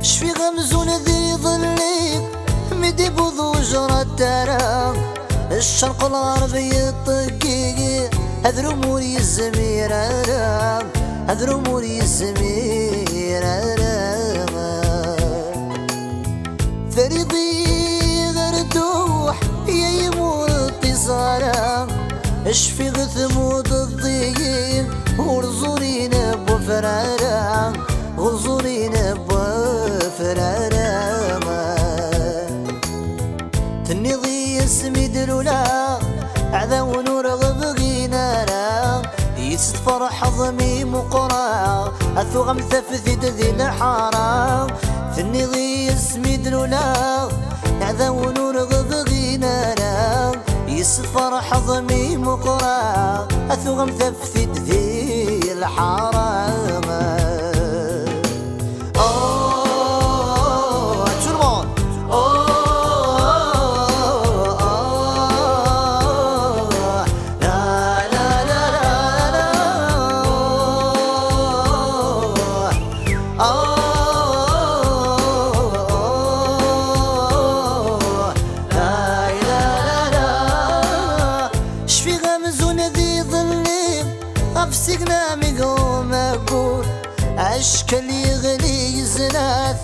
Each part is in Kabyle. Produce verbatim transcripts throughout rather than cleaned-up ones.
Cfiɣ amzun d iḍelli mi d-iwweḍ ujrat ara, ccerq lɣerb yeṭṭeggi, adrum ur yezmir ara, adrum ur yezmir ara. Terriḍ-iyi ɣer dduḥ, ya yemur ṭṭiẓ ara, cfiɣ tmudeḍ-iyi ɣur ẓurin n wefrara, ɣur ẓurin n wefrara. Tenniḍ-iyi asmi d-luleɣ, aɛdawen ur ɣ-bɣin ara, yis tferḥeḍ mi muqreɣ, a tuɣem taftit di lḥara. Tenniḍ-iyi asmi d-luleɣ, aɛdawen ur ɣ-bɣin ara, yis tferḥeḍ mi muqreɣ, a tuɣem taftit di lḥara. Oh, tout le monde. Oh, oh, oh, oh. La, la, la, la, la. Oh, oh, oh, oh. La, la, la, la. Cfiɣ amzun d iḍelli ɣef signa mi d umaggur. Ackel yeɣli yezlat,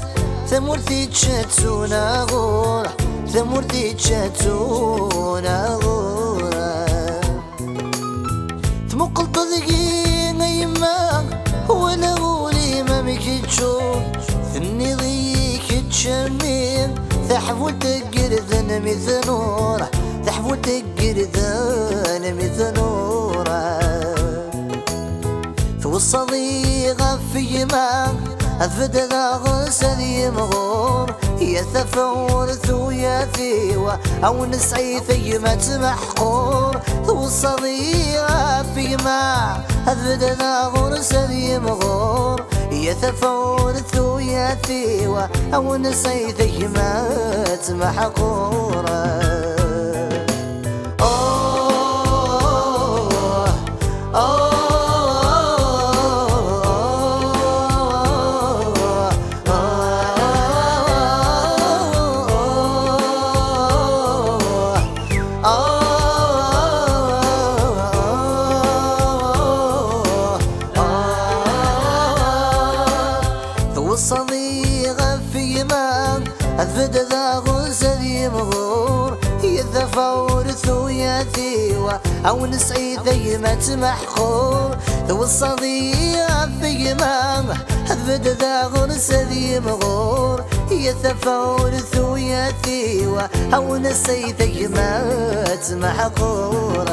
tamurt ičča-tt unaɣur, tamurt ičča-tt unaɣur. Tmuqleḍ deg-i a yemma, wala ul-im amek yeččur. Tenniḍ-iyi kečč a mmi, taḥbult n yirden mi tnur, taḥbult n yirden mi tnur. Tweṣṣaḍ-iyi ɣef gma, ad beddeɣ ɣer-s ad yimɣur. Ya tafawurt uyat-iw, a wen-nesɛi tagmat meḥqur. Tweṣṣaḍ-iyi ɣef gma, ad beddeɣ ɣer-s ad yimɣur. Ya tafawurt uyat-iw, a wen-nesɛi tagmat meḥqur. Oh, oh, oh, oh, oh. Tweṣṣaḍ-iyi ɣef gma, ad beddeɣ ɣur-s ad yimɣur. Ya tafawurt uyat-iw, a wen-nesɛi tagmat meḥqur. Tweṣṣaḍ-iyi ɣef gma, ad beddeɣ ɣur-s ad yimɣur. Ya tafawurt uyat-iw, a wen-nesɛi tagmat meḥqur.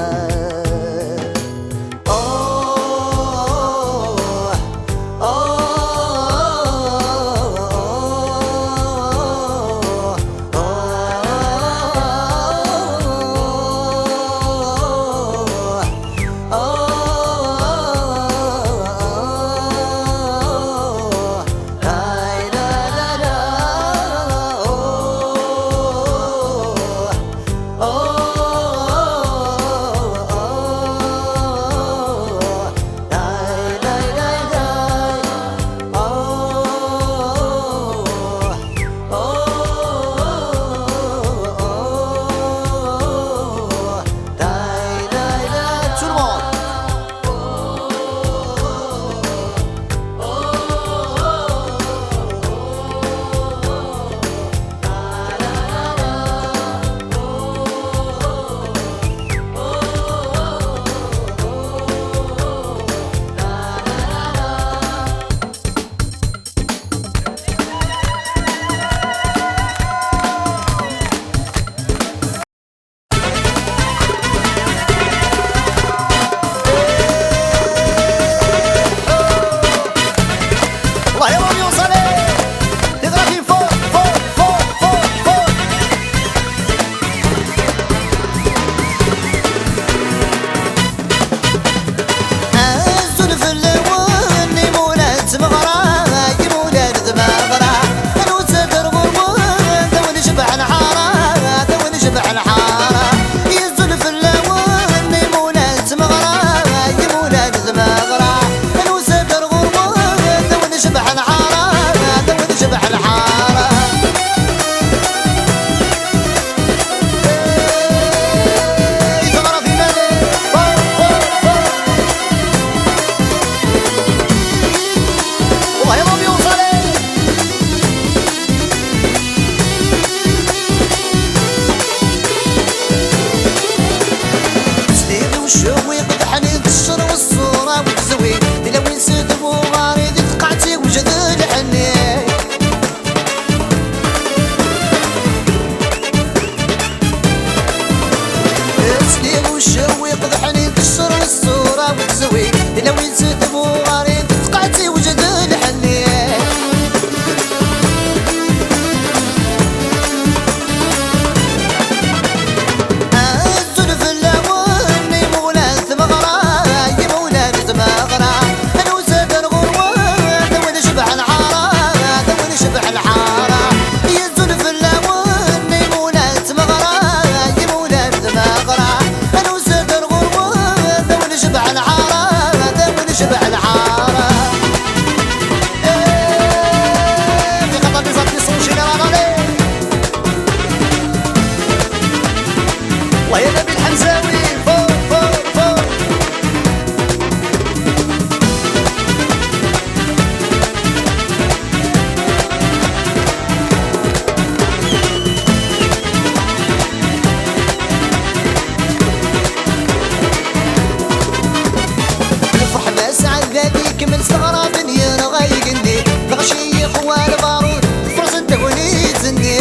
Wa lbarud, ferzen tagnit-nni.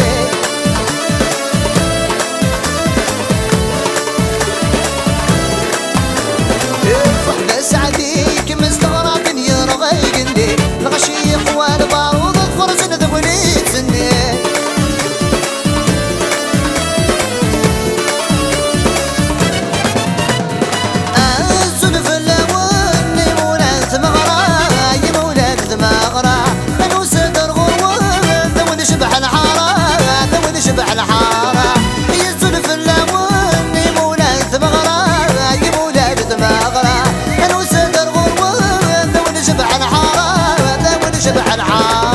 Fuḥ d aseɛdi, kemmez teɣratin yerɣa igenni. Lɣaci yeqwa lbarud, ferzen tagnit-nni. Azul fell-awen, imawlan n tmeɣra, imawlan n tmeɣra. Nusa-d ar ɣur-wen, d awen icebḥen lḥara, d awen icebḥen lḥara. Yezzul fell-awen, imawlan n tmeɣra, imawlan n tmeɣra. Nusa-d ar ɣur-wen, d awen icebḥen lḥara, d awen icebḥen lḥara.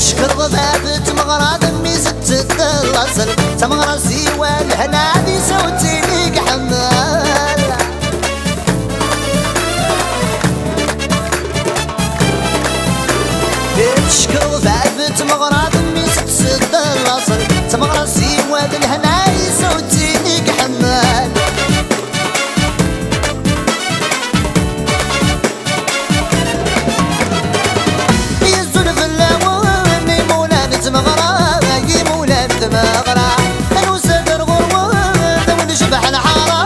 Teckeṛ bab tmeɣra d mmi-s d laṣel, tameɣra siwa lehna d isawt-inek ḥemmel. Teckeṛ bab tmeɣra d mmi-s d laṣel, tameɣra siwa d lehna isawt-inek ḥemmel. Yezzul fell-awen imawlan n tmeɣra, imawlan n tmeɣra. Nusa-d ar ɣur-wen, d awen icebḥen lḥara,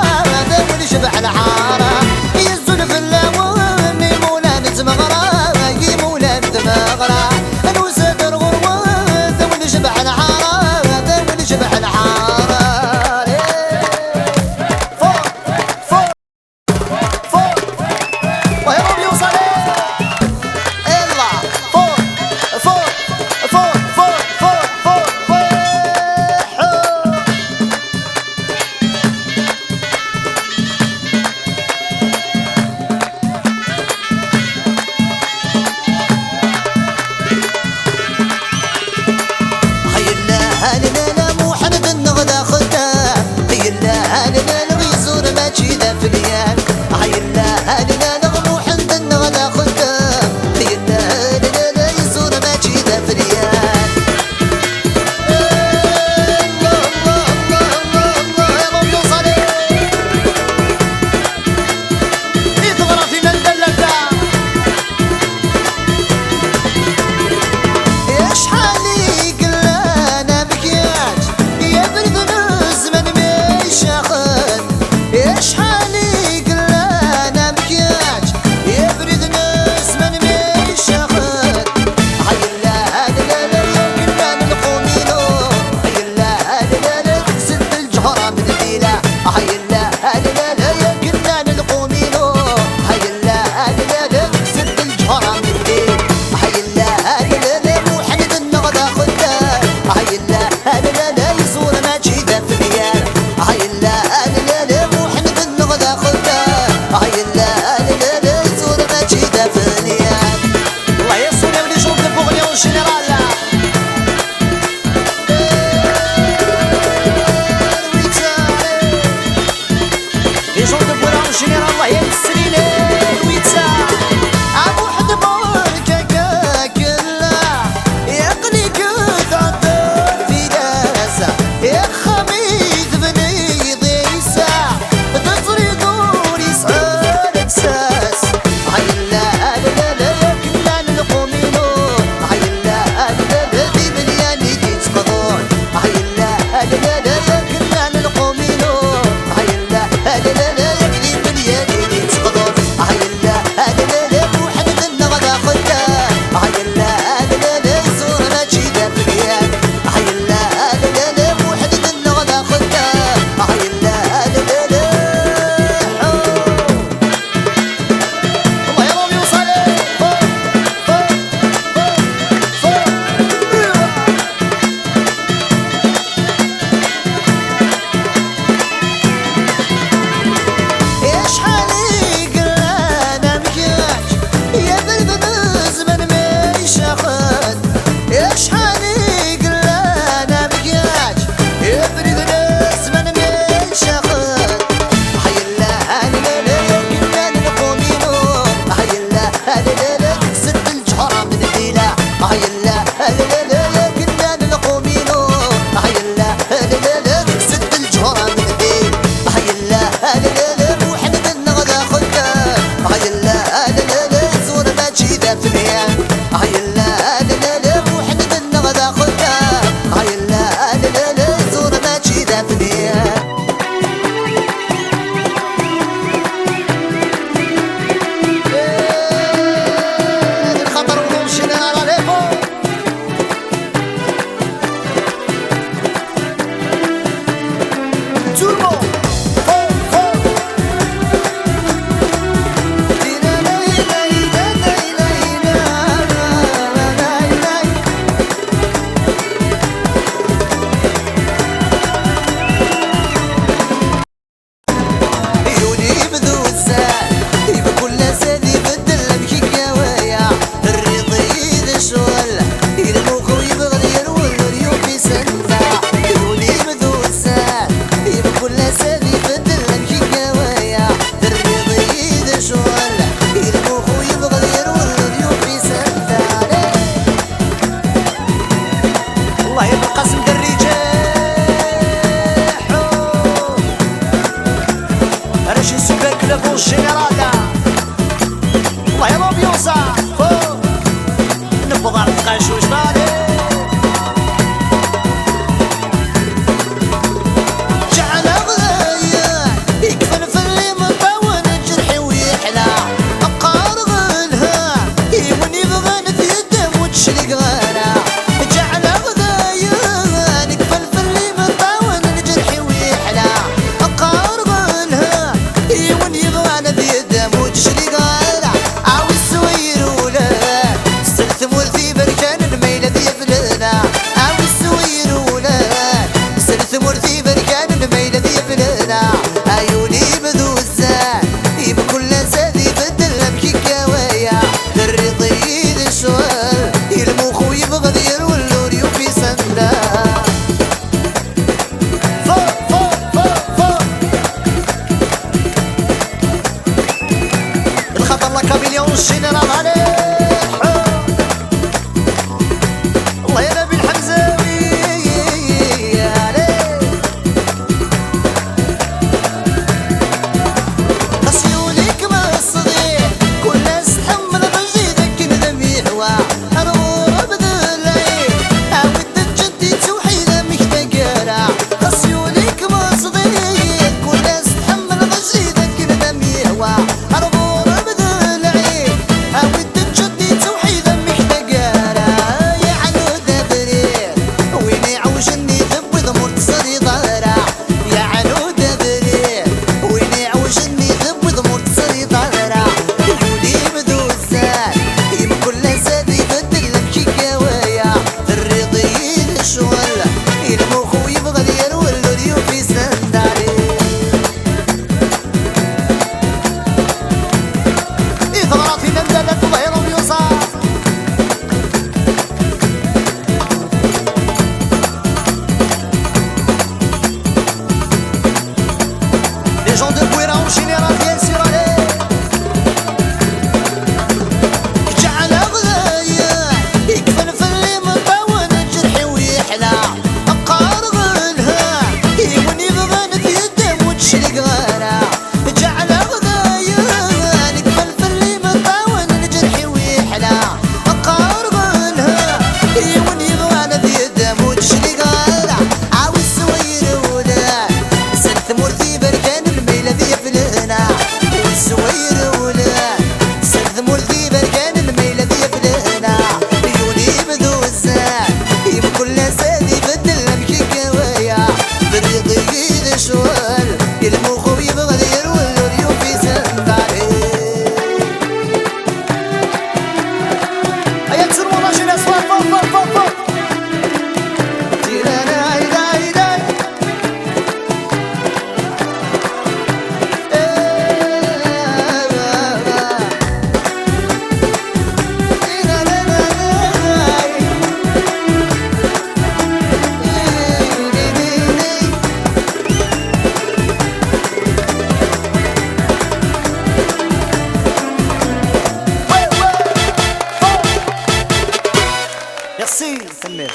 Général. Waya l'ambiance. Oh. Nebḍa ɣer tqacuct, allez. Ǧeɛleɣ d aya, yekfel fell-i meṭṭawen, lǧerḥ-iw yeḥla. Qqareɣ lha, i win yebɣan ad yeddem, ur d-cligeɣ ara. Ǧeɛleɣ d aya, yekfel fell-i meṭṭawen, lǧerḥ-iw yeḥla. Qqareɣ lha, i win yebɣan ad yeddem, ur d-cligeɣ ara. Awi s wayr ula, sel tmurt iberkanen, ma yella d yaflana. Awi s wayr ula, sel tmurt iberkanen, ma yella d yaflana. Ay ul-im d uzzal, i mkul ass ad ibeddel amek ikka waya. Terriḍ-iyi di ccɣel, i lmux-iw yebɣa ad yerwel, ur yufi s anda. Fo, fo, fo, fo. Lxaṭer la Caméléon général, allez. الله يا نبي الحمزاوي، عليه. خاص يوليك ما الصديق، كل الناس تحمل غزيدك كنذا ميحوى. الغرب ذو العين، عاود جدي توحيد مكتقرة. خاص يوليك ما الصديق، كل الناس تحمل غزيدك كنذا ميحوى. الغرب ذو العين، عاود جدي توحيد مكتقرة. يا عنود برير، وين يعوجني ذبي ضمور تصري ضرع. يا عنود برير، وين يعوجني ذبي ضمور تصري ضرع. يولي مدوزان، يمكن لا زاد يبدل لك شي كوايا. الرياضيين الشغل، يلمخ ويبغى يرول اليوم في سندالي. إيه ثغراتي لمدة لا تظهر ويوصل. Les gens de Bouira en général, bien sûr, allez. جعل غذايا يكفن في اللي مطاول جرحي ويحلى. قارغ لها يوني بغنت يدم وتشرق غيرها. جعلغ دايا نكفل في اللي مطاول الجرح ويحلى. قارغ لها يوني بغنت يدم وتشرق غيرها. عاوز سوير ولا سلت مورتي بركان الميلة ذي فلهنا. والسوير ولا سلت مورتي بركان الميلة ذي فلهنا. يوني بدو الزان يمكن لا سادي بدل لمشي كوايا. بريضي يد شوال يلمخو يبغى يرول اليوم في سندالي. هيا تسرموا ماشي ناس فوق، فوق، فوق، فوق، فوق. Merci, Samir.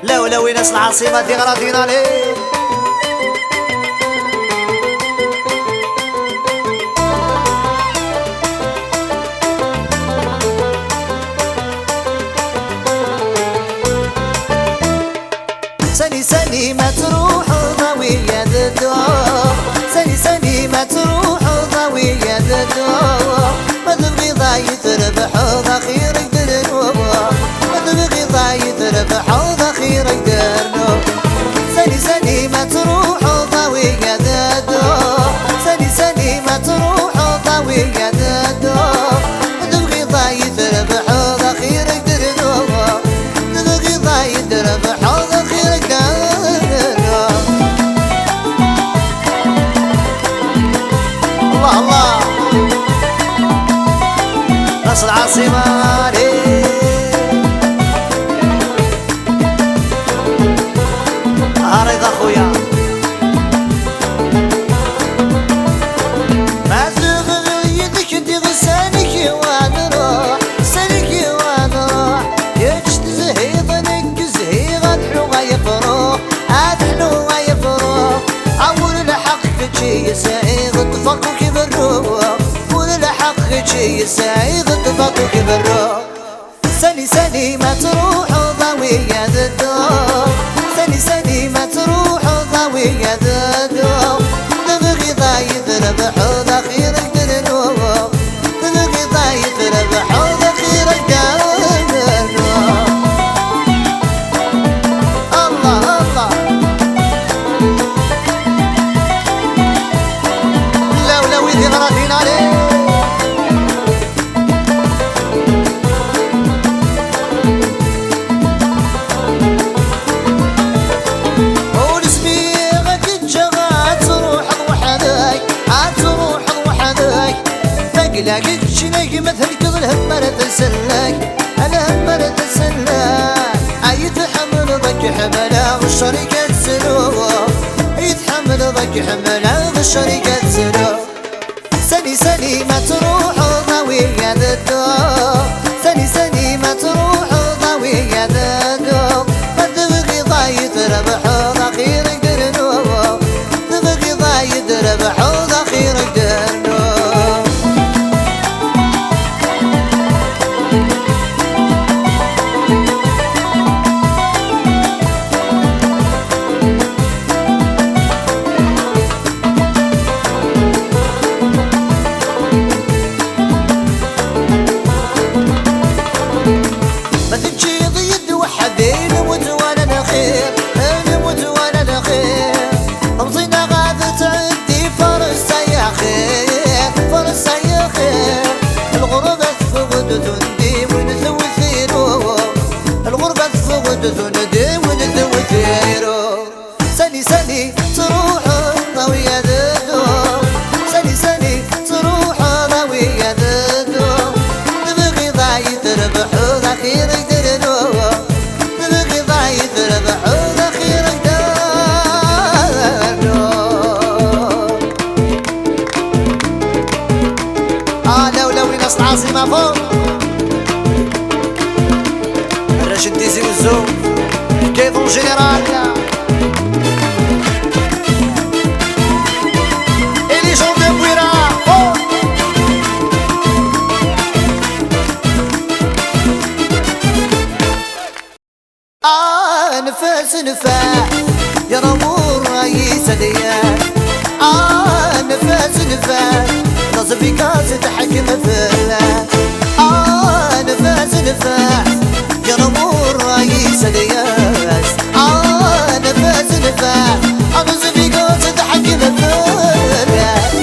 لا ولا وين ناس العاصمة دي غراتينا ليه؟ سني سني ما تروح ضوية الدو. سني سني ما تروح ضوية الدو. ما تبغي ضايع تربح، ذا خيرك درنو. ما تبغي ضايع تربح، ذا خيرك درنو. سني سني ما تروح ضاوي قددو. سني سني ما تروح ضاوي قددو. ما تبغي ضايع تربح، ذا خيرك درنو. ما تبغي ضايع تربح، ذا خيرك درنو. الله الله. ناس العاصمة ليه. عريض أخويا. ما تغلي يدك دي غسانك يوان Berru, ur lḥeqq kečč i yesɛiḍ ṭṭbaq ukeberru. Sani sani ma truḥeḍ a wi ad dduɣ. Sani sani ma truḥeḍ a wi ad dduɣ. Tebɣiḍ a yi-trebḥeḍ axir ak-d-rnuɣ. Tebɣiḍ a yi-trebḥeḍ axir ak-d-rnuɣ. Allah, Allah. Ula, ula wid iɣratin, allez. Ur smiɣ ad k-ǧǧeɣ ad truḥeḍ weḥd-k, ad truḥeḍ weḥd-k. Ma yella kečč d gma thelkeḍ, lhemm ara tsellek, lhemm ara tsellek. Ay tḥemmleḍ ad k-ḥemmleɣ, ccerika ad sruɣ. Ay tḥemmleḍ ad k-ḥemmleɣ, ccerika ad sruɣ. Sani sani ma truḥeḍ a wi ad dduɣ. Sani sani ma truḥeḍ a wi ad dduɣ. Ma tebɣiḍ a yi-trebḥeḍ axir ak-d-rnuɣ. Tebɣiḍ a yi-trebḥeḍ axir ak-d-rnuɣ. Ma teǧǧiḍ-iyi-d weḥd-i, lmut wala lxir, lmut wala lxir. Mẓina ɣad tɛeddi, faṛes ay axir, faṛes ay axir. Lɣerba teffeɣ-d tundiwin tewtiru, lɣerba teffeɣ-d tundiwin tewtiru. Sani sani truḥeḍ a wi ad dduɣ. Sani sani truḥeḍ a wi ad dduɣ. Tebɣiḍ a yi-trebḥeḍ axir ak-d-rnuɣ. Tebɣiḍ a yi-trebḥeḍ axir ak-d-rnuɣ. Ala ula win as lɛaṣima fort. Racid Tizi Ouzou, Kate en général. Et les gens de Bouira, oh. Anef-as nfeɛ, yerwur yisali. Anef-as nfeɛ, Las Vegas tḥekkem fell-as. Anef-as nfeɛ, yerwur yisali. Anef-as nfeɛ, Las Vegas tḥekkem fell-as.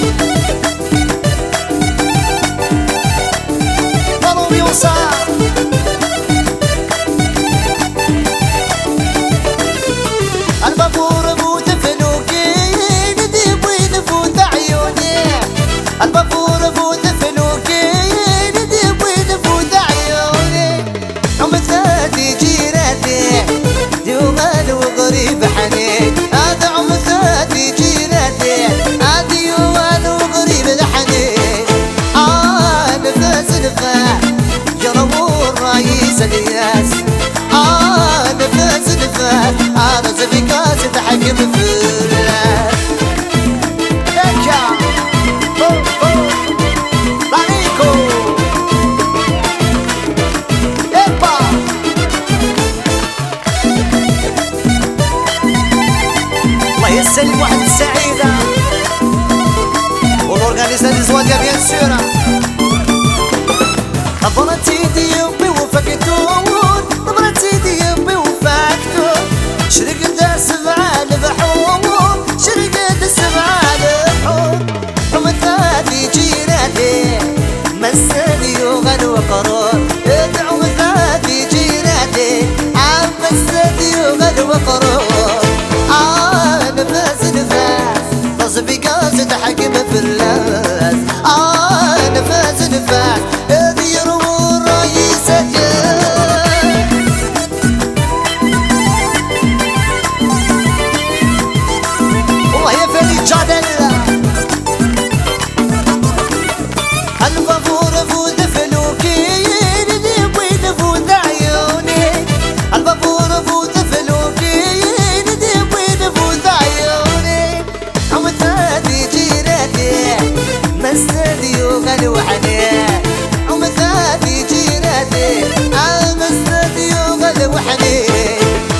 L'ambiance. Lbabur bu teflukin, d win bu teɛyunin. Lbabur bu teflukin, d win bu teɛyunin. Ɛummet-d i ǧirati, yuɣal weɣrib ḥnin. Ad ɛummet-d i ǧirati, ad yuɣal weɣrib d ḥnin. Ah, nfas nfeɛ, yerwa ṛṛay-is ad yas. Ah, nfas nfeɛ, ar zbikas tḥekkem fell-as. Akka. Oh, oh. Larico. Epa. الله يسلم واحد السعيدة. والأورغانيزا دي زواديا، بيان سور. Ḍebret-id yewwi ufaktur, ḍebret-id yewwi ufaktur. Cerreg-d sebɛa lebḥur, cerreg-d sebɛa lebḥur. Ɛummet-d i ǧirati, ma ass-a ad yuɣal weqrun. Ɛummet-d i ǧirati, ma ass-a ad yuɣal weqrun. Ah, nfas nfeɛ, Las Vegas tḥekkem fell-as. Ah, nfas nfeɛ, ad yerwu ṛṛay-is ad yas. والله يا فريد جادل. Lbabur bu teflukin, d win bu teɛyunin. Lbabur bu teflukin, d win bu teɛyunin. Ɛummet-d i ǧirati, Amestad yuɣal weḥni, umtat iǧirati. Amestad yuɣal weḥni,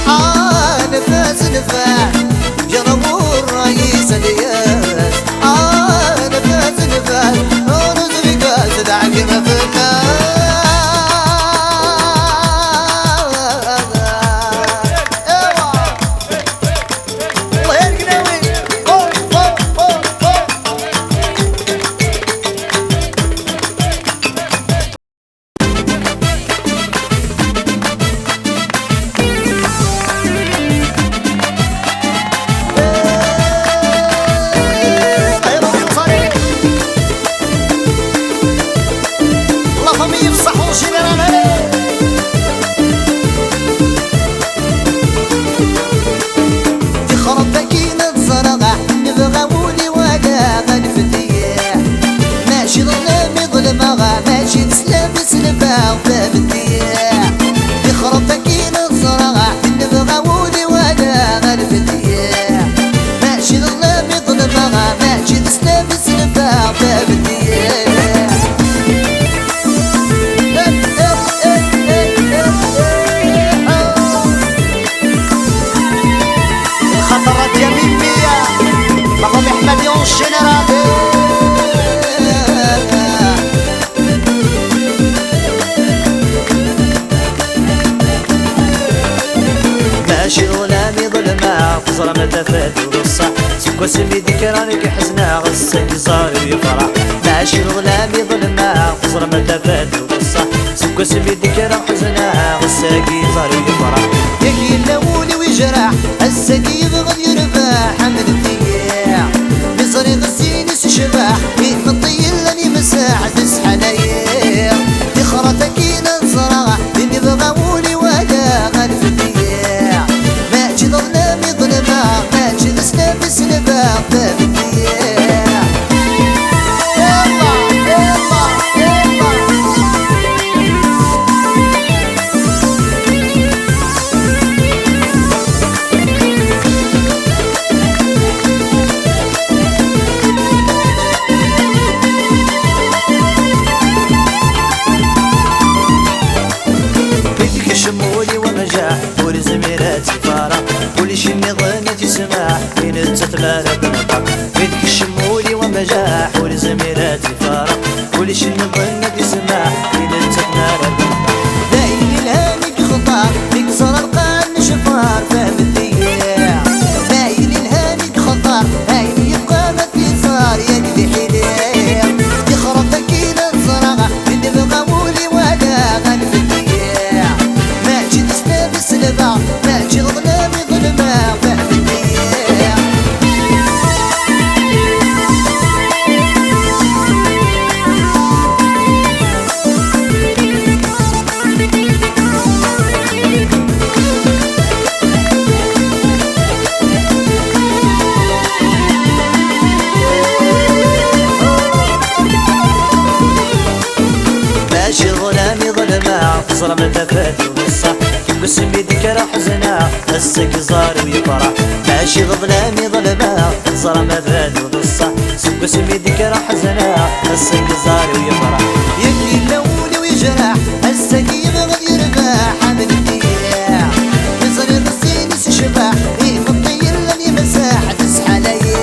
ah, nfas nfeɛ, yerwa ṛṛay-is ad yas. Ah, nfas nfeɛ, ur nezmig ad d-ɛegma fell-as. Iwa. Ṭṭir gnawi. Oh, oh, oh, oh. La famille Fsaḥ en général, allez. Tixreḍ akin ad ẓreɣ, nebɣa wul-iw ala ad fdiɣ. Mačči d ḍlem i ḍelmeɣ, mačči d sslam i selbeɣ, fehmtiɣ. Tixreḍ akin ad ẓreɣ, nebɣa wul-iw ala ad fdiɣ. Mačči d ḍlem i ḍelmeɣ, mačči d sslam i selbeɣ, fehmtiɣ. Lxaṭer a Djamil Mia, la famille Ḥmadi en général. Mačči d ḍlem i ḍelmeɣ, teẓram tafat d ṣṣeḥ. Seg wasmi d-kkreɣ nekk ḥezneɣ, ass-agi ẓẓher-iw yefreḥ. Mačči d ḍlem i ḍelmeɣ, teẓram tafat d ṣṣeḥ. Seg wasmi d-kkreɣ ḥezneɣ, ass-agi ẓẓher-iw yefreḥ. Yak yella wul-iw yejreḥ, ass-agi yebɣa ad yerbeḥ, ḥemdet-iyi. Mi ẓriɣ sin-is cbaḥ, imeṭṭi yellan yemsaḥ d sḥanayi. Tixret akin ad ẓreɣ, din yebɣa wul-iw ala ad fdiɣ. Mačči d ḍlem i ḍelmeɣ, mačči d sslam i selbeɣ, fehmtiɣ. Yalla, yalla, yalla. Mi d-ikcem wul-iw amjaḥ, ur izmir ad tt-ifareq. Ulac nniḍen ad t-ismaḥ, i nettat mi ara tenṭeq. Mi d-ikcem wul-iw amjaḥ, ur izmir ad tt-ifareq. Ulac nniḍen ad t-ismaḥ, i nettat mi ara tenṭeq. D ayen ilhan i yextar, mi yeẓra lqaɛ n lecfar, fehmet-iyi. D ayen ilhan i yextar, ayen yebɣa ad t-iẓer, yak d iḥili. Tixret akin ad ẓreɣ, mi nebɣa wul-iw ala ad fdiɣ. Mačči d sslam i selbeɣ, mačči d ḍlem i ḍelmeɣ, fehmet-iyi. Mačči d ḍlem i ḍelmeɣ, teẓram tafat d ṣṣeḥ. Seg wasmi d-kkreɣ ḥezneɣ, ass-agi ẓẓher-iw yefreḥ. Mačči d ḍlem i ḍelmeɣ, teẓram tafat d ṣṣeḥ. Seg wasmi d-kkreɣ ḥezneɣ, ass-agi ẓẓher-iw yefreḥ. Yak yella wul-iw yejreḥ, ass-agi yebɣa ad yerbeḥ, ḥemdet-iyi. Mi ẓriɣ sin-is cbaḥ, imeṭṭi yellan yemsaḥ d sḥanayi.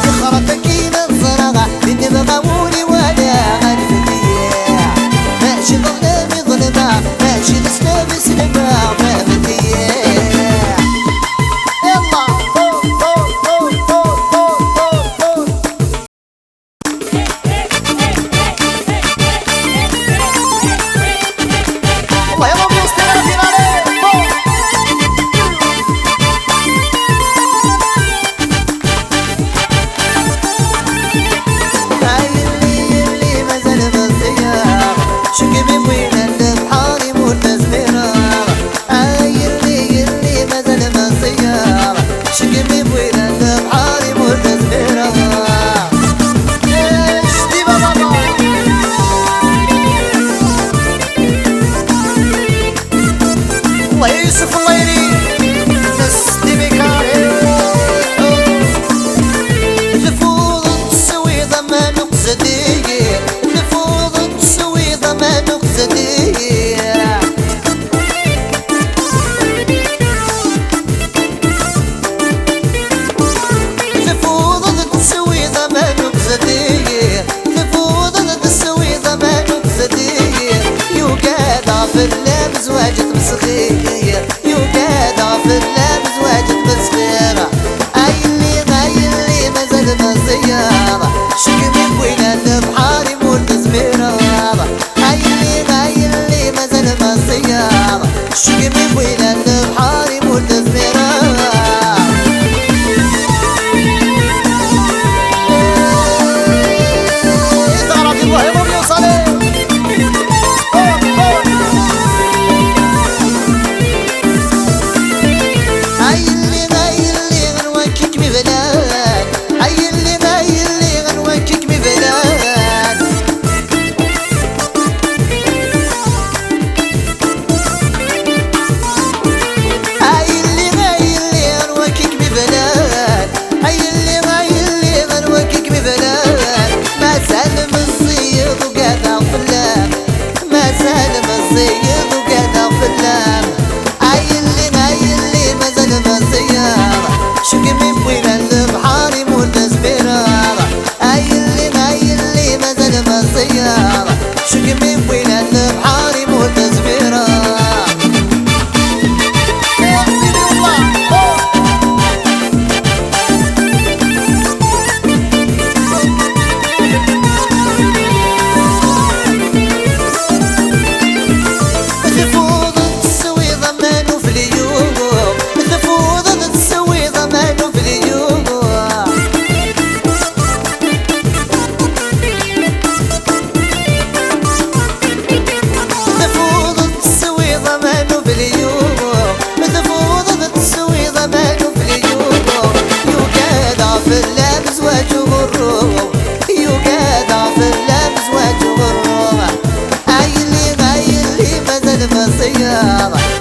Tixret akin ad ẓreɣ, mi nebɣa wul-iw ala ad fdiɣ. Mačči d ḍlem i ḍelmeɣ, mačči d sslam i selbeɣ, fehmet-iyi. Yalla.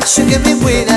Ceux que me win